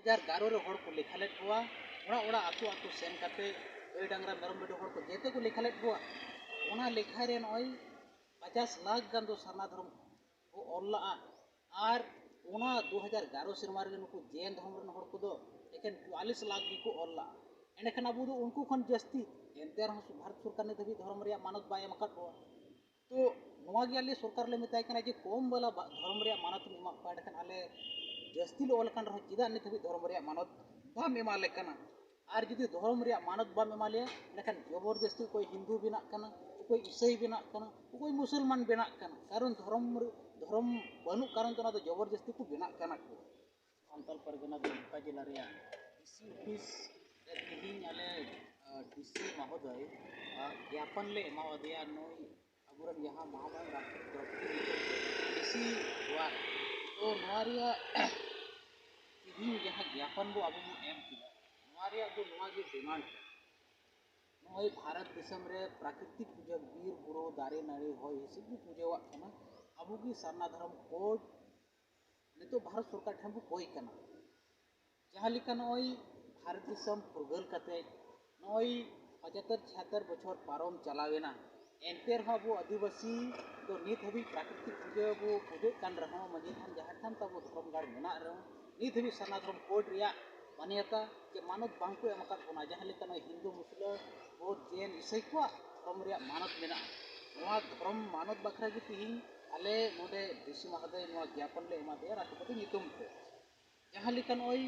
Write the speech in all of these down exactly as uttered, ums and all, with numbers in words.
ᱦᱟᱡᱟᱨ ᱮᱜᱟᱨᱚ ᱨᱮ ᱦᱚᱲ ᱠᱚ ᱞᱮᱠᱷᱟ ᱞᱮᱫ ᱠᱚᱣᱟ, ᱚᱲᱟᱜ ᱚᱲᱟᱜ, ᱟᱹᱛᱩ ᱟᱹᱛᱩ ᱥᱮᱱ ᱠᱟᱛᱮ ᱜᱟᱹᱭ ᱰᱟᱝᱨᱟ ᱢᱮᱨᱚᱢ ᱵᱷᱤᱰᱤ ᱦᱚᱲ ᱠᱚ ᱡᱮᱛᱮ ᱠᱚ ᱞᱮᱠᱷᱟ ᱞᱮᱫ ᱠᱚᱣᱟ᱾ ᱚᱱᱟ ᱞᱮᱠᱷᱟ ᱨᱮ ᱱᱚᱜᱼᱚᱭ ᱯᱚᱧᱪᱟᱥ ᱞᱟᱠᱷ ᱜᱟᱱ ᱫᱚ ᱥᱟᱨᱱᱟ ᱫᱷᱚᱨᱚᱢ ᱠᱚ ᱚᱞ ᱞᱟᱜᱼᱟ᱾ ᱟᱨ ᱚᱱᱟ ᱫᱩ ᱦᱟᱡᱟᱨ ᱮᱜᱟᱨᱚ ᱥᱮᱨᱢᱟ ᱨᱮᱜᱮ ᱱᱩᱠᱩ ᱡᱮᱱ ᱫᱷᱚᱨᱚᱢ ᱨᱮᱱ ᱦᱚᱲ ᱠᱚᱫᱚ ᱮᱠᱮᱱ ᱪᱩᱣᱟᱞᱤᱥ ᱞᱟᱠᱷ ᱜᱮᱠᱚ ᱚᱞ ᱞᱟᱜᱼᱟ᱾ ᱮᱸᱰᱮᱠᱷᱟᱱ ᱟᱵᱚ ᱫᱚ ᱩᱱᱠᱩ ᱠᱷᱚᱱ ᱡᱟᱹᱥᱛᱤ, ᱮᱱᱛᱮ ᱨᱮᱦᱚᱸ ᱵᱷᱟᱨᱚᱛ ᱥᱚᱨᱠᱟᱨ ᱱᱤᱛ ᱫᱷᱟᱹᱵᱤᱡ ᱫᱷᱚᱨᱚᱢ ᱨᱮᱭᱟᱜ ᱢᱟᱱᱚᱛ ᱵᱟᱭ ᱮᱢ ᱟᱠᱟᱫ ᱵᱚᱱᱟ᱾ ᱛᱚ ᱱᱚᱣᱟ ᱜᱮ ᱟᱞᱮ ᱥᱚᱨᱠᱟᱨ ᱞᱮ ᱢᱮᱛᱟᱭ ᱠᱟᱱᱟ ᱡᱮ ᱠᱚᱢ ᱵᱟᱞᱟ ᱵᱟ-, ᱫᱷᱚᱨᱚᱢ ᱨᱮᱭᱟᱜ ᱢᱟᱱᱚᱛ ᱮᱢ ᱮᱢᱟ ᱠᱚᱣᱟ, ᱮᱸᱰᱮᱠᱷᱟᱱ ᱟᱞᱮ ᱡᱟᱹᱥᱛᱤ ᱞᱮ ᱚᱞ ᱟᱠᱟᱱ ᱨᱮᱦᱚᱸ ᱪᱮᱫᱟᱜ ᱱᱤᱛ ᱦᱟᱹᱵᱤᱡ ᱫᱷᱚᱨᱚᱢ ᱨᱮᱭᱟᱜ ᱢᱟᱱᱚᱛ ᱵᱟᱢ ᱮᱢᱟ ᱞᱮ ᱠᱟᱱᱟ? ᱟᱨ ᱡᱩᱫᱤ ᱫᱷᱚᱨᱚᱢ ᱨᱮᱭᱟᱜ ᱢᱟᱱᱚᱛ ᱵᱟᱢ ᱮᱢᱟ ᱞᱮᱭᱟ, ᱮᱸᱰᱮᱠᱷᱟᱱ ᱡᱚᱵᱚᱨ ᱡᱟᱹᱥᱛᱤ ᱚᱠᱚᱭ ᱦᱤᱱᱫᱩ ᱵᱮᱱᱟᱜ ᱠᱟᱱᱟ, ᱚᱠᱚᱭ ᱤᱥᱟᱹᱭ ᱵᱮᱱᱟᱜ ᱠᱟᱱᱟ, ᱚᱠᱚᱭ ᱢᱩᱥᱚᱞᱢᱟᱱ ᱵᱮᱱᱟᱜ ᱠᱟᱱᱟ᱾ ᱠᱟᱨᱚᱱ ᱫᱷᱚᱨᱚᱢ, ᱫᱷᱚᱨᱚᱢ ᱵᱟᱹᱱᱩᱜ ᱠᱟᱨᱚᱱ ᱛᱮ ᱚᱱᱟ ᱫᱚ ᱡᱚᱵᱚᱨ ᱡᱟᱹᱥᱛᱤ ᱠᱚ ᱵᱮᱱᱟᱜ ᱠᱟᱱᱟ ᱠᱚ᱾ ᱥᱟᱱᱛᱟᱲ ᱯᱟᱨᱜᱟᱱᱟ ᱫᱩᱢᱠᱟ ᱡᱮᱞᱟ ᱨᱮᱭᱟᱜ ᱰᱤ ᱥᱤ ᱚᱯᱷᱤᱥ ᱨᱮ ᱛᱮᱦᱮᱧ ᱟᱞᱮ, ᱟ, ᱰᱤ ᱥᱤ ᱢᱟᱦᱳᱫᱚᱭ, ᱟ, ᱜᱮᱯᱚᱱ ᱞᱮ ᱮᱢᱟᱣᱟᱫᱮᱭᱟ᱾ ᱱᱩᱭ ᱟᱵᱚᱨᱮᱱ ᱡᱟᱦᱟᱸ ᱢᱚᱦᱟᱢᱟᱦᱤ ᱨᱟᱥᱴᱨᱚᱯᱚᱛᱤ ᱰᱤ ᱥᱤ ᱚᱣᱟᱨ, ᱛᱚ ᱱᱚᱣᱟ ᱨᱮᱭᱟᱜ ᱛᱮᱦᱮᱧ ᱡᱟᱦᱟᱸ ᱜᱮᱯᱚᱱ ᱵᱚ ᱟᱵᱚ ᱵᱚᱱ ᱮᱢ ᱠᱮᱫᱟ, ᱱᱚᱣᱟ ᱨᱮᱭᱟᱜ ᱫᱚ ᱱᱚᱣᱟ ᱜᱮ ᱰᱤᱢᱟᱱᱰ᱾ ᱱᱚᱜᱼᱚᱭ ᱵᱷᱟᱨᱚᱛ ᱫᱤᱥᱚᱢ ᱨᱮ ᱯᱨᱟᱠᱨᱤᱛᱤᱠ ᱯᱩᱡᱟᱹ, ᱵᱤᱨ ᱵᱩᱨᱩ, ᱫᱟᱨᱮ ᱱᱟᱹᱲᱤ, ᱦᱚᱭ ᱦᱤᱸᱥᱤᱫ ᱵᱚ ᱯᱩᱡᱟᱹᱣᱟᱜ ᱠᱟᱱᱟ᱾ ᱟᱵᱚ ᱜᱮ ᱥᱟᱨᱱᱟ ᱫᱷᱚᱨᱚᱢ ᱠᱳᱰ ᱱᱤᱛᱚᱜ ᱵᱷᱟᱨᱚᱛ ᱥᱚᱨᱠᱟᱨ ᱴᱷᱮᱱ ᱵᱚ ᱠᱚᱭ ᱠᱟᱱᱟ᱾ ᱡᱟᱦᱟᱸ ᱞᱮᱠᱟ ᱱᱚᱜᱼᱚᱭ ᱵᱷᱟᱨᱚᱛ ᱫᱤᱥᱚᱢ ᱯᱷᱩᱨᱜᱟᱹᱞ ᱠᱟᱛᱮ ᱱᱚᱜᱼᱚᱭ ᱯᱚᱸᱪᱟᱛᱛᱳᱨ ᱪᱷᱤᱭᱟᱛᱛᱳᱨ ᱵᱚᱪᱷᱚᱨ ᱯᱟᱨᱚᱢ ᱪᱟᱞᱟᱣᱮᱱᱟ, ᱮᱱᱛᱮ ᱨᱮᱦᱚᱸ ᱟᱵᱚ ᱟᱹᱫᱤᱵᱟᱹᱥᱤ ᱫᱚ ᱱᱤᱛ ᱦᱟᱹᱵᱤᱡ ᱯᱨᱟᱠᱨᱤᱛᱤᱠ ᱯᱩᱡᱟᱹ ᱵᱚ ᱯᱩᱡᱟᱹᱜ ᱠᱟᱱ ᱨᱮᱦᱚᱸ, ᱢᱟᱹᱡᱷᱤ ᱛᱷᱟᱱ ᱡᱟᱦᱮᱨ ᱛᱷᱟᱱ ᱛᱟᱵᱚ ᱫᱷᱚᱨᱚᱢ ᱜᱟᱲ ᱢᱮᱱᱟᱜ ᱨᱮᱦᱚᱸ, ᱱᱤᱛ ᱦᱟᱹᱵᱤᱡ ᱥᱟᱨᱱᱟ ᱫᱷᱚᱨᱚᱢ ᱠᱳᱰ ᱨᱮᱭᱟᱜ ᱢᱟᱱᱭᱚᱛᱟ ᱪᱮ ᱢᱟᱱᱚᱛ ᱵᱟᱝ ᱠᱚ ᱮᱢ ᱟᱠᱟᱫ ᱵᱚᱱᱟ᱾ ᱡᱟᱦᱟᱸ ᱞᱮᱠᱟ ᱱᱚᱜᱼᱚᱭ ᱦᱤᱱᱫᱩ, ᱢᱩᱥᱞᱟᱹ, ᱵᱳᱫᱷ, ᱡᱮᱱ, ᱤᱥᱟᱹᱭ ᱠᱚᱣᱟᱜ ᱫᱷᱚᱨᱚᱢ ᱨᱮᱭᱟᱜ ᱢᱟᱱᱚᱛ ᱢᱮᱱᱟᱜᱼᱟ, ᱱᱚᱣᱟ ᱫᱷᱚᱨᱚᱢ ᱢᱟᱱᱚᱛ ᱵᱟᱠᱷᱨᱟ ᱜᱮ ᱛᱮᱦᱮᱧ ᱟᱞᱮ ᱱᱚᱰᱮ ᱰᱤ ᱥᱤ ᱢᱟᱦᱳᱫᱚᱭ ᱱᱚᱣᱟ ᱜᱮᱯᱚᱱ ᱞᱮ ᱮᱢᱟ ᱫᱮᱭᱟ ᱨᱟᱥᱴᱨᱚᱯᱚᱛᱤ ᱧᱩᱛᱩᱢ ᱛᱮ᱾ ᱡᱟᱦᱟᱸ ᱞᱮᱠᱟ ᱱᱚᱜᱼᱚᱭ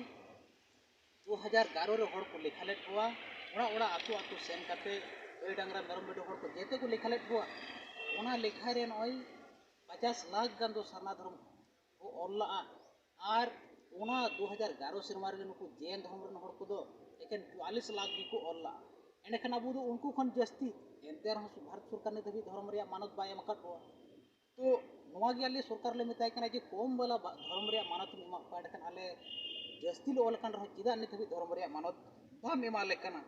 ᱫᱩ ᱦᱟᱡᱟᱨ ᱮᱜᱟᱨᱚ ᱨᱮ ᱦᱚᱲ ᱠᱚ ᱞᱮᱠᱷᱟ ᱞᱮᱫ ᱠᱚᱣᱟ, ᱚᱲᱟᱜ ᱚᱲᱟᱜ, ᱟᱹᱛᱩ ᱟᱹᱛᱩ ᱥᱮᱱ ᱠᱟᱛᱮ ᱜᱟᱹᱭ ᱰᱟᱝᱨᱟ ᱢᱮᱨᱚᱢ ᱵᱷᱤᱰᱤ ᱦᱚᱲ ᱠᱚ ᱡᱮᱛᱮ ᱠᱚ ᱞᱮᱠᱷᱟ ᱞᱮᱫ ᱠᱚᱣᱟ᱾ ᱚᱱᱟ ᱞᱮᱠᱷᱟ ᱨᱮ ᱱᱚᱜᱼᱚᱭ ᱯᱚᱧᱪᱟᱥ ᱞᱟᱠᱷ ᱜᱟᱱ ᱫᱚ ᱥᱟᱨᱱᱟ ᱫᱷᱚᱨᱚᱢ ᱠᱚ ᱚᱞ ᱞᱟᱜᱼᱟ᱾ ᱟᱨ ᱚᱱᱟ ᱫᱩ ᱦᱟᱡᱟᱨ ᱮᱜᱟᱨᱚ ᱥᱮᱨᱢᱟ ᱨᱮᱜᱮ ᱱᱩᱠᱩ ᱡᱮᱱ ᱫᱷᱚᱨᱚᱢ ᱨᱮᱱ ᱦᱚᱲ ᱠᱚᱫᱚ ᱮᱠᱮᱱ ᱪᱩᱣᱟᱞᱤᱥ ᱞᱟᱠᱷ ᱜᱮᱠᱚ ᱚᱞ ᱞᱟᱜᱼᱟ᱾ ᱮᱸᱰᱮᱠᱷᱟᱱ ᱟᱵᱚ ᱫᱚ ᱩᱱᱠᱩ ᱠᱷᱚᱱ ᱡᱟᱹᱥᱛᱤ, ᱮᱱᱛᱮ ᱨᱮᱦᱚᱸ ᱵᱷᱟᱨᱚᱛ ᱥᱚᱨᱠᱟᱨ ᱱᱤᱛ ᱫᱷᱟᱹᱵᱤᱡ ᱫᱷᱚᱨᱚᱢ ᱨᱮᱭᱟᱜ ᱢᱟᱱᱚᱛ ᱵᱟᱭ ᱮᱢ ᱟᱠᱟᱫ ᱵᱚᱱᱟ᱾ ᱛᱚ ᱱᱚᱣᱟ ᱜᱮ ᱟᱞᱮ ᱥᱚᱨᱠᱟᱨ ᱞᱮ ᱢᱮᱛᱟᱭ ᱠᱟᱱᱟ ᱡᱮ ᱠᱚᱢ ᱵᱟᱞᱟ ᱵᱟ-, ᱫᱷᱚᱨᱚᱢ ᱨᱮᱭᱟᱜ ᱢᱟᱱᱚᱛ ᱮᱢ ᱮᱢᱟ ᱠᱚᱣᱟ, ᱮᱸᱰᱮᱠᱷᱟᱱ ᱟᱞᱮ ᱡᱟᱹᱥᱛᱤ ᱞᱮ ᱚᱞ ᱟᱠᱟᱱ ᱨᱮᱦᱚᱸ ᱪᱮᱫᱟᱜ ᱱᱤᱛ ᱦᱟᱹᱵᱤᱡ ᱫᱷᱚᱨᱚᱢ ᱨᱮᱭᱟᱜ ᱢᱟᱱᱚᱛ ᱵᱟᱢ ᱮᱢᱟ ᱞᱮ ᱠᱟᱱᱟ?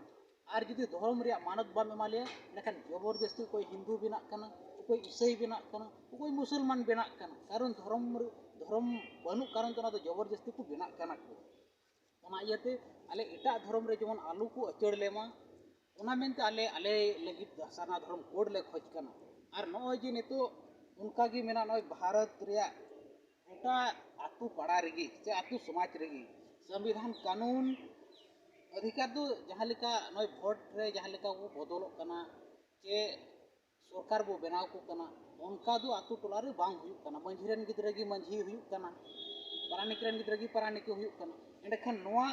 ᱟᱨ ᱡᱩᱫᱤ ᱫᱷᱚᱨᱚᱢ ᱨᱮᱭᱟᱜ ᱢᱟᱱᱚᱛ ᱵᱟᱢ ᱮᱢᱟ ᱞᱮᱭᱟ, ᱮᱸᱰᱮᱠᱷᱟᱱ ᱡᱚᱵᱚᱨ ᱡᱟᱹᱥᱛᱤ ᱚᱠᱚᱭ ᱦᱤᱱᱫᱩ ᱵᱮᱱᱟᱜ ᱠᱟᱱᱟ, ᱚᱠᱚᱭ ᱤᱥᱟᱹᱭ ᱵᱮᱱᱟᱜ ᱠᱟᱱᱟ, ᱚᱠᱚᱭ ᱢᱩᱥᱚᱞᱢᱟᱱ ᱵᱮᱱᱟᱜ ᱠᱟᱱᱟ᱾ ᱠᱟᱨᱚᱱ ᱫᱷᱚᱨᱚᱢ ᱨᱮ-, ᱫᱷᱚᱨᱚᱢ ᱵᱟᱹᱱᱩᱜ ᱠᱟᱨᱚᱱ ᱛᱮ ᱚᱱᱟ ᱫᱚ ᱡᱚᱵᱚᱨ ᱡᱟᱹᱥᱛᱤ ᱠᱚ ᱵᱮᱱᱟᱜ ᱠᱟᱱᱟ ᱠᱚ᱾ ᱚᱱᱟ ᱤᱭᱟᱹᱛᱮ ᱟᱞᱮ ᱮᱴᱟᱜ ᱫᱷᱚᱨᱚᱢ ᱨᱮ ᱡᱮᱢᱚᱱ ᱟᱞᱚ ᱠᱚ ᱟᱹᱪᱟᱹᱲ ᱞᱮᱢᱟ, ᱚᱱᱟ ᱢᱮᱱᱛᱮ ᱟᱞᱮ ᱟᱞᱮ ᱞᱟᱹᱜᱤᱫ ᱥᱟᱨᱱᱟ ᱫᱷᱚᱨᱚᱢ ᱠᱳᱰ ᱞᱮ ᱠᱷᱚᱡᱽ ᱠᱟᱱᱟ᱾ ᱟᱨ ᱱᱚᱜᱼᱚᱭ ᱡᱮ ᱱᱤᱛᱚᱜ ᱚᱱᱠᱟ ᱜᱮ ᱢᱮᱱᱟᱜᱼᱟ, ᱱᱚᱜᱼᱚᱭ ᱵᱷᱟᱨᱚᱛ ᱨᱮᱭᱟᱜ ᱜᱚᱴᱟ ᱟᱹᱛᱩ ᱯᱟᱲᱟ ᱨᱮᱜᱮ ᱥᱮ ᱟᱹᱛᱩ ᱥᱚᱢᱟᱡᱽ ᱨᱮᱜᱮ ᱥᱚᱝᱵᱤᱫᱷᱟᱱ ᱠᱟᱹᱱᱩᱱ ᱚᱫᱷᱤᱠᱟᱨ ᱫᱚ ᱡᱟᱦᱟᱸ ᱞᱮᱠᱟ ᱱᱚᱜᱼᱚᱭ ᱵᱷᱳᱴ ᱨᱮ ᱡᱟᱦᱟᱸ ᱞᱮᱠᱟ ᱠᱚ ᱵᱚᱫᱚᱞᱚᱜ ᱠᱟᱱᱟ ᱥᱮ ᱥᱚᱨᱠᱟᱨ ᱵᱚ ᱵᱮᱱᱟᱣ ᱠᱚ ᱠᱟᱱᱟ, ᱚᱱᱠᱟ ᱫᱚ ᱟᱹᱛᱩ ᱴᱚᱞᱟ ᱨᱮ ᱵᱟᱝ ᱦᱩᱭᱩᱜ ᱠᱟᱱᱟ᱾ ᱢᱟᱹᱡᱷᱤ ᱨᱮᱱ ᱜᱤᱫᱽᱨᱟᱹ ᱜᱮ ᱢᱟᱹᱡᱷᱤ ᱦᱩᱭᱩᱜ ᱠᱟᱱᱟ, ᱯᱟᱨᱟᱱᱤᱠ ᱨᱮᱱ ᱜᱤᱫᱽᱨᱟᱹ ᱜᱮ ᱯᱟᱨᱟᱱᱤᱠ ᱦᱩᱭᱩᱜ ᱠᱟᱱᱟ᱾ ᱮᱸᱰᱮᱠᱷᱟᱱ ᱱᱚᱣᱟ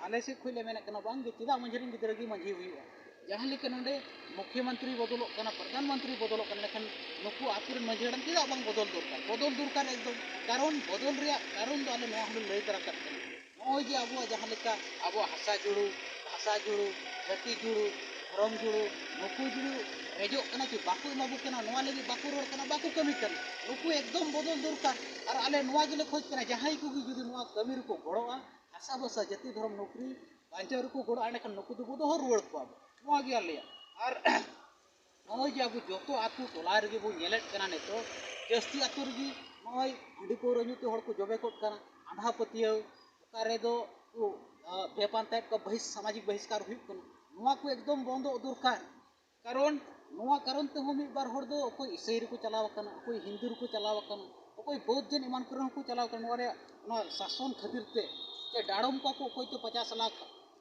ᱟᱞᱮ ᱥᱮᱫ ᱠᱷᱚᱱ ᱞᱮ ᱢᱮᱱᱮᱫ ᱠᱟᱱᱟ ᱵᱟᱝ ᱜᱮ, ᱪᱮᱫᱟᱜ ᱢᱟᱹᱡᱷᱤ ᱨᱮᱱ ᱜᱤᱫᱽᱨᱟᱹ ᱜᱮ ᱢᱟᱹᱡᱷᱤ ᱦᱩᱭᱩᱜᱼᱟ? ᱡᱟᱦᱟᱸ ᱞᱮᱠᱟ ᱱᱚᱰᱮ ᱢᱩᱠᱷᱭᱚ ᱢᱚᱱᱛᱨᱤ ᱵᱚᱫᱚᱞᱚᱜ ᱠᱟᱱᱟ, ᱯᱨᱚᱫᱷᱟᱱ ᱢᱚᱱᱛᱨᱤ ᱵᱚᱫᱚᱞᱚᱜ ᱠᱟᱱᱟ, ᱮᱸᱰᱮᱠᱷᱟᱱ ᱱᱩᱠᱩ ᱟᱹᱛᱩ ᱨᱮᱱ ᱢᱟᱹᱡᱷᱤ ᱦᱟᱲᱟᱢ ᱪᱮᱫᱟᱜ ᱵᱟᱝ ᱵᱚᱫᱚᱞ ᱫᱚᱨᱠᱟᱨ? ᱵᱚᱫᱚᱞ ᱫᱚᱨᱠᱟᱨ ᱮᱠᱫᱚᱢ᱾ ᱠᱟᱨᱚᱱ ᱵᱚᱫᱚᱞ ᱨᱮᱭᱟᱜ ᱠᱟᱨᱚᱱ ᱫᱚ ᱟᱞᱮ ᱱᱚᱣᱟ ᱦᱚᱸᱞᱮ ᱞᱟᱹᱭ ᱛᱟᱨᱟ ᱠᱟᱜ ᱠᱟᱱᱟ᱾ ᱱᱚᱜᱼᱚᱭ ᱡᱮ ᱟᱵᱚᱣᱟᱜ ᱡᱟᱦᱟᱸ ᱞᱮᱠᱟ ᱟᱵᱚᱣᱟᱜ ᱦᱟᱥᱟ ᱡᱩᱲᱩ, ᱵᱷᱟᱥᱟ ᱡᱩᱲᱩ, ᱡᱟᱹᱛᱤ ᱡᱩᱲᱩ, ᱫᱷᱚᱨᱚᱢ ᱡᱩᱲᱩ, ᱱᱩᱠᱩ ᱡᱩᱲᱩ ᱨᱮᱡᱚᱜ ᱠᱟᱱᱟ ᱪᱮ ᱵᱟᱠᱚ ᱮᱢᱟ ᱵᱚ ᱠᱟᱱᱟ, ᱱᱚᱣᱟ ᱞᱟᱹᱜᱤᱫ ᱵᱟᱠᱚ ᱨᱚᱲ ᱠᱟᱱᱟ, ᱵᱟᱠᱚ ᱠᱟᱹᱢᱤ ᱠᱟᱱᱟ᱾ ᱱᱩᱠᱩ ᱮᱠᱫᱚᱢ ᱵᱚᱫᱚᱞ ᱫᱚᱨᱠᱟᱨ᱾ ᱟᱨ ᱟᱞᱮ ᱱᱚᱣᱟ ᱜᱮᱞᱮ ᱠᱷᱚᱡᱽ ᱠᱟᱱᱟ, ᱡᱟᱦᱟᱸᱭ ᱠᱚᱜᱮ ᱡᱩᱫᱤ ᱱᱚᱣᱟ ᱠᱟᱹᱢᱤ ᱨᱮᱠᱚ ᱜᱚᱲᱚᱜᱼᱟ, ᱦᱟᱥᱟ ᱵᱷᱟᱥᱟ, ᱡᱟᱹᱛᱤ, ᱫᱷᱚᱨᱚᱢ, ᱱᱚᱠᱨᱤ ᱵᱟᱧᱪᱟᱣ ᱨᱮᱠᱚ ᱜᱚᱲᱚᱜᱼᱟ, ᱮᱸᱰᱮᱠᱷᱟᱱ ᱱᱩᱠᱩ ᱫᱚᱵᱚ ᱫᱚᱦᱚ ᱨᱩᱣᱟᱹᱲ ᱠᱚᱣᱟ ᱵᱚ᱾ ᱱᱚᱣᱟ ᱜᱮ ᱟᱞᱮᱭᱟᱜ᱾ ᱟᱨ ᱱᱚᱜᱼᱚᱭ ᱡᱮ ᱟᱵᱚ ᱡᱚᱛᱚ ᱟᱹᱛᱩ ᱴᱚᱞᱟ ᱨᱮᱜᱮ ᱵᱚᱱ ᱧᱮᱞᱮᱫ ᱠᱟᱱᱟ, ᱱᱤᱛᱚᱜ ᱡᱟᱹᱥᱛᱤ ᱟᱹᱛᱩ ᱨᱮᱜᱮ ᱱᱚᱜᱼᱚᱭ ᱦᱟᱺᱰᱤ ᱯᱟᱹᱣᱨᱟᱹ ᱧᱩ ᱛᱮ ᱦᱚᱲ ᱠᱚ ᱡᱚᱵᱮ ᱠᱚᱜ ᱠᱟᱱᱟ, ᱟᱸᱫᱷᱟ ᱯᱟᱹᱛᱭᱟᱹᱣ, ᱚᱠᱟ ᱨᱮᱫᱚ ᱠᱚ, ᱟ, ᱵᱮᱯᱟᱱᱛᱟᱭᱮᱫ ᱠᱚᱣᱟ, ᱵᱟᱹᱦᱤᱥ-, ᱥᱟᱢᱟᱡᱤᱠ ᱵᱟᱦᱤᱥᱠᱟᱨ ᱦᱩᱭᱩᱜ ᱠᱟᱱᱟ᱾ ᱱᱚᱣᱟ ᱠᱚ ᱮᱠᱫᱚᱢ ᱵᱚᱱᱫᱚᱜ ᱫᱚᱨᱠᱟᱨ᱾ ᱠᱟᱨᱚᱱ ᱱᱚᱣᱟ ᱠᱟᱨᱚᱱ ᱛᱮᱦᱚᱸ ᱢᱤᱫ ᱵᱟᱨ ᱦᱚᱲ ᱫᱚ ᱚᱠᱚᱭ ᱤᱥᱟᱹᱭ ᱨᱮᱠᱚ ᱪᱟᱞᱟᱣ ᱟᱠᱟᱱᱟ, ᱚᱠᱚᱭ ᱦᱤᱱᱫᱩ ᱨᱮᱠᱚ ᱪᱟᱞᱟᱣ ᱟᱠᱟᱱᱟ, ᱚᱠᱚᱭ ᱵᱳᱫᱷ ᱡᱮᱱ ᱮᱢᱟᱱ ᱠᱚᱨᱮ ᱦᱚᱸᱠᱚ ᱪᱟᱞᱟᱣ ᱟᱠᱟᱱᱟ᱾ ᱱᱚᱣᱟ ᱨᱮᱭᱟᱜ, ᱱᱚᱣᱟ ᱥᱟᱥᱚᱱ ᱠᱷᱟᱹᱛᱤᱨ ᱛᱮ ᱪᱮ ᱰᱟᱲᱚᱢ ᱠᱚᱣᱟ ᱠᱚ, ᱚᱠᱚᱭ ᱪᱚ ᱯᱚᱪᱟᱥ ᱞᱟᱠᱷ,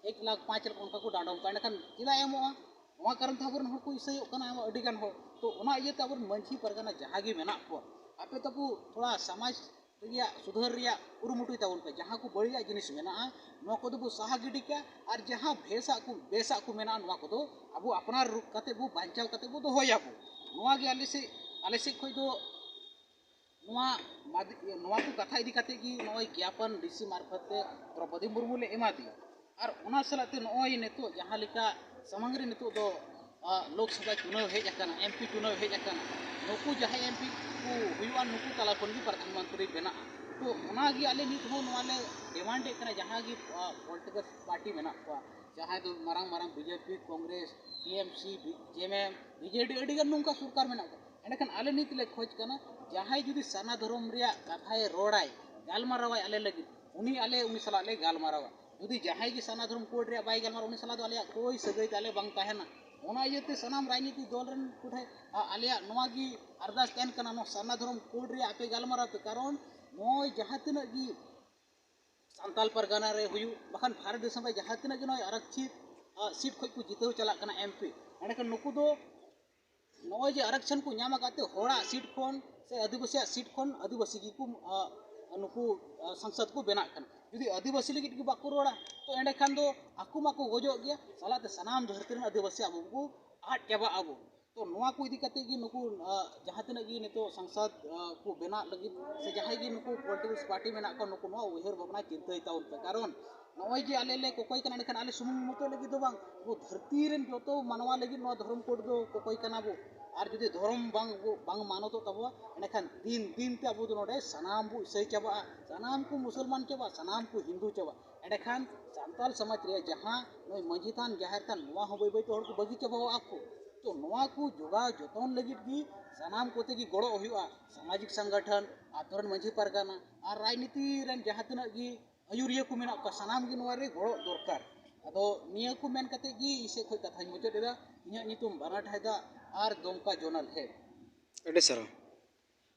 ᱮᱠ ᱞᱟᱠᱷ, ᱯᱟᱸᱪ ᱞᱟᱠᱷ ᱚᱱᱠᱟ ᱠᱚ ᱰᱟᱸᱰᱚᱢ ᱠᱚᱣᱟ᱾ ᱮᱸᱰᱮᱠᱷᱟᱱ ᱪᱮᱫᱟᱜ ᱮ ᱮᱢᱚᱜᱼᱟ? ᱱᱚᱣᱟ ᱠᱟᱨᱚᱱ ᱛᱮ ᱟᱵᱚᱨᱮᱱ ᱦᱚᱲ ᱠᱚ ᱤᱥᱟᱹᱭᱚᱜ ᱠᱟᱱᱟ ᱟᱹᱰᱤ ᱜᱟᱱ ᱦᱚᱲ᱾ ᱛᱚ ᱚᱱᱟ ᱤᱭᱟᱹᱛᱮ ᱟᱵᱚᱨᱮᱱ ᱢᱟᱹᱡᱷᱤ ᱯᱟᱨᱜᱟᱱᱟ ᱡᱟᱦᱟᱸ ᱜᱮ ᱢᱮᱱᱟᱜ ᱠᱚᱣᱟ, ᱟᱯᱮ ᱛᱟᱠᱚ ᱛᱷᱚᱲᱟ ᱥᱚᱢᱟᱡᱽ ᱨᱮᱭᱟᱜ ᱥᱩᱫᱷᱟᱹᱨ ᱨᱮᱭᱟᱜ ᱠᱩᱨᱩᱢᱩᱴᱩᱭ ᱛᱟᱵᱚᱱ ᱯᱮ᱾ ᱡᱟᱦᱟᱸ ᱠᱚ ᱵᱟᱹᱲᱤᱡᱟᱜ ᱡᱤᱱᱤᱥ ᱢᱮᱱᱟᱜᱼᱟ, ᱱᱚᱣᱟ ᱠᱚᱫᱚ ᱵᱚ ᱥᱟᱦᱟ ᱜᱤᱰᱤ ᱠᱟᱜᱼᱟ, ᱟᱨ ᱡᱟᱦᱟᱸ ᱵᱮᱥᱟᱜ ᱠᱚ, ᱵᱮᱥᱟᱜ ᱠᱚ ᱢᱮᱱᱟᱜᱼᱟ, ᱱᱚᱣᱟ ᱠᱚᱫᱚ ᱟᱵᱚ ᱟᱯᱱᱟᱨ ᱨᱩᱯ ᱠᱟᱛᱮ ᱵᱚ ᱵᱟᱧᱪᱟᱣ ᱠᱟᱛᱮ ᱵᱚ ᱫᱚᱦᱚᱭᱟᱵᱚ᱾ ᱱᱚᱣᱟ ᱜᱮ ᱟᱞᱮ ᱥᱮᱫ, ᱟᱞᱮ ᱥᱮᱫ ᱠᱷᱚᱱ ᱫᱚ ᱱᱚᱣᱟ ᱢᱟᱫ-, ᱱᱚᱣᱟ ᱠᱚ ᱠᱟᱛᱷᱟ ᱤᱫᱤ ᱠᱟᱛᱮ ᱜᱮ ᱱᱚᱜᱼᱚᱭ ᱜᱮᱭᱟᱯᱚᱱ ᱰᱤ ᱥᱤ ᱢᱟᱨᱯᱷᱚᱛ ᱛᱮ ᱫᱨᱚᱯᱚᱫᱤ ᱢᱩᱨᱢᱩ ᱞᱮ ᱮᱢᱟ ᱫᱮᱭᱟ᱾ ᱟᱨ ᱚᱱᱟ ᱥᱟᱞᱟᱜ ᱛᱮ ᱱᱚᱜᱼᱚᱭ ᱱᱤᱛᱚᱜ ᱡᱟᱦᱟᱸ ᱞᱮᱠᱟ ᱥᱟᱢᱟᱝ ᱨᱮ ᱱᱤᱛᱚᱜ ᱫᱚ, ᱟ, ᱞᱳᱠᱥᱚᱵᱷᱟ ᱪᱩᱱᱟᱹᱣ ᱦᱮᱡ ᱟᱠᱟᱱᱟ, ᱮᱢ ᱯᱤ ᱪᱩᱱᱟᱹᱣ ᱦᱮᱡ ᱟᱠᱟᱱᱟ, ᱱᱩᱠᱩ ᱡᱟᱦᱟᱸᱭ ᱮᱢ ᱯᱤ ᱠᱚ ᱦᱩᱭᱩᱜᱼᱟ, ᱱᱩᱠᱩ ᱛᱟᱞᱟ ᱠᱷᱚᱱ ᱜᱮ ᱯᱨᱚᱫᱷᱟᱱ ᱢᱚᱱᱛᱨᱤ ᱵᱮᱱᱟᱜᱼᱟ᱾ ᱛᱚ ᱚᱱᱟ ᱜᱮ ᱟᱞᱮ ᱱᱤᱛ ᱦᱚᱸ ᱱᱚᱣᱟ ᱞᱮ ᱰᱤᱢᱟᱱᱰ ᱮᱫ ᱠᱟᱱᱟ, ᱡᱟᱦᱟᱸ ᱜᱮ, ᱟ, ᱯᱚᱞᱤᱴᱤᱠᱟᱞ ᱯᱟᱨᱴᱤ ᱢᱮᱱᱟᱜ ᱠᱚᱣᱟ, ᱡᱟᱦᱟᱸᱭ ᱫᱚ ᱢᱟᱨᱟᱝ ᱢᱟᱨᱟᱝ B J P, Congress, T M C, J M ᱮᱢ, ᱵᱤ ᱡᱮ ᱰᱤ, ᱟᱹᱰᱤ ᱜᱟᱱ ᱱᱚᱝᱠᱟ ᱥᱚᱨᱠᱟᱨ ᱢᱮᱱᱟᱜ ᱠᱚᱣᱟ᱾ ᱮᱸᱰᱮᱠᱷᱟᱱ ᱟᱞᱮ ᱱᱤᱛ ᱞᱮ ᱠᱷᱚᱡᱽ ᱠᱟᱱᱟ, ᱡᱟᱦᱟᱸᱭ ᱡᱩᱫᱤ ᱥᱟᱨᱱᱟ ᱫᱷᱚᱨᱚᱢ ᱨᱮᱭᱟᱜ ᱠᱟᱛᱷᱟᱭ ᱨᱚᱲᱟᱭ, ᱜᱟᱞᱢᱟᱨᱟᱣᱟᱭ ᱟᱞᱮ ᱞᱟᱹᱜᱤᱫ, ᱩᱱᱤ ᱟᱞᱮ ᱩᱱᱤ ᱥᱟᱞᱟᱜ ᱞᱮ ᱜᱟᱞᱢᱟᱨᱟᱣᱟ᱾ ᱡᱩᱫᱤ ᱡᱟᱦᱟᱸᱭ ᱜᱮ ᱥᱟᱨᱱᱟ ᱫᱷᱚᱨᱚᱢ ᱠᱳᱰ ᱨᱮᱭᱟᱜ ᱵᱟᱭ ᱜᱟᱞᱢᱟᱨᱟᱣᱟ, ᱩᱱᱤ ᱥᱟᱞᱟᱜ ᱫᱚ ᱟᱞᱮᱭᱟᱜ ᱠᱳᱭ ᱥᱟᱹᱜᱟᱹᱭ ᱛᱟᱞᱮ ᱵᱟᱝ ᱛᱟᱦᱮᱱᱟ᱾ ᱚᱱᱟ ᱤᱭᱟᱹᱛᱮ ᱥᱟᱱᱟᱢ ᱨᱟᱡᱽᱱᱤᱛᱤ ᱫᱚᱞ ᱨᱮᱱ ᱠᱚᱴᱷᱮᱱ ᱟ-, ᱟᱞᱮᱭᱟᱜ ᱱᱚᱣᱟ ᱜᱮ ᱟᱨᱫᱟᱥ ᱛᱟᱦᱮᱱ ᱠᱟᱱᱟ, ᱱᱚᱣᱟ ᱥᱟᱨᱱᱟ ᱫᱷᱚᱨᱚᱢ ᱠᱳᱰ ᱨᱮᱭᱟᱜ ᱟᱯᱮ ᱜᱟᱞᱢᱟᱨᱟᱣ ᱯᱮ, ᱠᱟᱨᱚᱱ ᱱᱚᱜᱼᱚᱭ ᱡᱟᱦᱟᱸ ᱛᱤᱱᱟᱹᱜ ᱜᱮ ᱥᱟᱱᱛᱟᱞ ᱯᱟᱨᱜᱟᱱᱟ ᱨᱮ ᱦᱩᱭᱩᱜ, ᱵᱟᱠᱷᱟᱱ ᱵᱷᱟᱨᱚᱛ ᱫᱤᱥᱚᱢ ᱨᱮ ᱡᱟᱦᱟᱸ ᱛᱤᱱᱟᱹᱜ ᱜᱮ ᱱᱚᱜᱼᱚᱭ ᱟᱨᱚᱠᱪᱷᱤᱛ ᱟ, ᱥᱤᱴ ᱠᱷᱚᱱ ᱠᱚ ᱡᱤᱛᱟᱹᱣ ᱪᱟᱞᱟᱜ ᱠᱟᱱᱟ ᱮᱢ ᱯᱤ, ᱮᱸᱰᱮᱠᱷᱟᱱ ᱱᱩᱠᱩ ᱫᱚ ᱱᱚᱜᱼᱚᱭ ᱡᱮ ᱟᱨᱚᱠᱥᱚᱱ ᱠᱚ ᱧᱟᱢ ᱟᱠᱟᱫ ᱛᱮ ᱦᱚᱲᱟᱜ ᱥᱤᱴ ᱠᱷᱚᱱ ᱥᱮ ᱟᱹᱫᱤᱵᱟᱹᱥᱤᱭᱟᱜ ᱥᱤᱴ ᱠᱷᱚᱱ ᱟᱹᱫᱤᱵᱟᱹᱥᱤ ᱜᱮᱠᱚ, ᱟ, ᱱᱩᱠᱩ, ᱟ, ᱥᱟᱝᱥᱚᱫ ᱠᱚ ᱵᱮᱱᱟᱜ ᱠᱟᱱᱟ᱾ ᱡᱩᱫᱤ ᱟᱹᱫᱤᱵᱟᱹᱥᱤ ᱞᱟᱹᱜᱤᱫ ᱜᱮ ᱵᱟᱠᱚ ᱨᱚᱲᱟ, ᱛᱚ ᱮᱸᱰᱮᱠᱷᱟᱱ ᱫᱚ ᱟᱠᱚ ᱢᱟᱠᱚ ᱜᱚᱡᱚᱜ ᱜᱮᱭᱟ, ᱥᱟᱞᱟᱜ ᱛᱮ ᱥᱟᱱᱟᱢ ᱫᱷᱟᱹᱨᱛᱤ ᱨᱮᱱ ᱟᱹᱫᱤᱵᱟᱹᱥᱤ ᱟᱵᱚ ᱠᱚ ᱟᱫ ᱪᱟᱵᱟᱜ ᱟᱵᱚ᱾ ᱛᱚ ᱱᱚᱣᱟ ᱠᱚ ᱤᱫᱤ ᱠᱟᱛᱮ ᱜᱮ ᱱᱩᱠᱩ, ᱟ, ᱡᱟᱦᱟᱸ ᱛᱤᱱᱟᱹᱜ ᱜᱮ ᱱᱤᱛᱚᱜ ᱥᱟᱝᱥᱚᱫ, ᱟ, ᱠᱚ ᱵᱮᱱᱟᱜ ᱞᱟᱹᱜᱤᱫ ᱥᱮ ᱡᱟᱦᱟᱸᱭ ᱜᱮ ᱱᱩᱠᱩ ᱯᱚᱞᱤᱴᱤᱠᱟᱞ ᱯᱟᱨᱴᱤ ᱢᱮᱱᱟᱜ ᱠᱚᱣᱟ, ᱱᱩᱠᱩ ᱱᱚᱣᱟ ᱩᱭᱦᱟᱹᱨ ᱵᱷᱟᱵᱽᱱᱟ ᱪᱤᱱᱛᱟᱹᱭ ᱛᱟᱵᱚᱱ ᱯᱮ, ᱠᱟᱨᱚᱱ ᱱᱚᱜᱼᱚᱭ ᱡᱮ ᱟᱞᱮ ᱞᱮ ᱠᱚᱠᱚᱭ ᱠᱟᱱᱟ, ᱮᱸᱰᱮᱠᱷᱟᱱ ᱟᱞᱮ ᱥᱩᱢᱩᱝ ᱢᱚᱛᱚ ᱞᱟᱹᱜᱤᱫ ᱫᱚ ᱵᱟᱝ, ᱟᱵᱚ ᱫᱷᱟᱹᱨᱛᱤ ᱨᱮᱱ ᱡᱚᱛᱚ ᱢᱟᱱᱣᱟ ᱞᱟᱹᱜᱤᱫ ᱱᱚᱣᱟ ᱫᱷᱚᱨᱚᱢ ᱠᱳᱰ ᱫᱚ ᱠᱚᱠᱚᱭ ᱠᱟᱱᱟ ᱵᱚ᱾ ᱟᱨ ᱡᱩᱫᱤ ᱫᱷᱚᱨᱚᱢ ᱵᱟᱝ ᱵᱚ, ᱵᱟᱝ ᱢᱟᱱᱚᱛᱚᱜ ᱛᱟᱵᱚᱣᱟ, ᱮᱸᱰᱮᱠᱷᱟᱱ ᱫᱤᱱ ᱫᱤᱱ ᱛᱮ ᱟᱵᱚ ᱫᱚ ᱱᱚᱰᱮ ᱥᱟᱱᱟᱢ ᱵᱚ ᱤᱥᱟᱹᱭ ᱪᱟᱵᱟᱜᱼᱟ, ᱥᱟᱱᱟᱢ ᱠᱚ ᱢᱩᱥᱚᱞᱢᱟᱱ ᱪᱟᱵᱟᱜᱼᱟ, ᱥᱟᱱᱟᱢ ᱠᱚ ᱦᱤᱱᱫᱩ ᱪᱟᱵᱟᱜᱼᱟ᱾ ᱮᱸᱰᱮᱠᱷᱟᱱ ᱥᱟᱱᱛᱟᱞ ᱥᱚᱢᱟᱡᱽ ᱨᱮ ᱡᱟᱦᱟᱸ ᱱᱚᱜᱼᱚᱭ ᱢᱟᱹᱡᱷᱤ ᱛᱷᱟᱱ, ᱡᱟᱦᱮᱨ ᱛᱷᱟᱱ, ᱱᱚᱣᱟ ᱦᱚᱸ ᱵᱟᱹᱭ ᱵᱟᱹᱭ ᱛᱮ ᱦᱚᱲ ᱠᱚ ᱵᱟᱹᱜᱤ ᱪᱟᱵᱟᱣᱟᱜᱼᱟ ᱠᱚ᱾ ᱛᱚ ᱱᱚᱣᱟ ᱠᱚ ᱡᱚᱜᱟᱣ ᱡᱚᱛᱚᱱ ᱞᱟᱹᱜᱤᱫ ᱜᱮ ᱥᱟᱱᱟᱢ ᱠᱚᱛᱮ ᱜᱮ ᱜᱚᱲᱚ ᱦᱩᱭᱩᱜᱼᱟ, ᱥᱟᱢᱟᱡᱤᱠ ᱥᱚᱝᱜᱚᱴᱷᱚᱱ, ᱟᱛᱳ ᱨᱮᱱ ᱢᱟᱹᱡᱷᱤ ᱯᱟᱨᱜᱟᱱᱟ ᱟᱨ ᱨᱟᱡᱽᱱᱤᱛᱤ ᱨᱮᱱ ᱡᱟᱦᱟᱸ ᱛᱤᱱᱟᱹᱜ ᱜᱮ ᱟᱹᱭᱩᱨᱤᱭᱟᱹ ᱠᱚ ᱢᱮᱱᱟᱜ ᱠᱚᱣᱟ, ᱥᱟᱱᱟᱢ ᱜᱮ ᱱᱚᱣᱟ ᱨᱮ ᱜᱚᱲᱚ ᱫᱚᱨᱠᱟᱨ᱾ ᱟᱫᱚ ᱱᱤᱭᱟᱹ ᱠᱚ ᱢᱮᱱ ᱠᱟᱛᱮ ᱜᱮ ᱤᱧ ᱥᱮᱫ ᱠᱷᱚᱱ ᱠᱟᱛᱷᱟᱧ ᱢᱩᱪᱟᱹᱫ ᱮᱫᱟ᱾ ᱤᱧᱟᱹᱜ ᱧᱩᱛᱩᱢ ᱵᱟᱱᱟᱴ ᱦᱟᱭᱫᱟ ᱟᱨ ᱫᱚᱢᱠᱟ ᱡᱳᱱᱟᱞ ᱦᱮᱰ᱾ ᱟᱹᱰᱤ ᱥᱟᱨᱦᱟᱣ᱾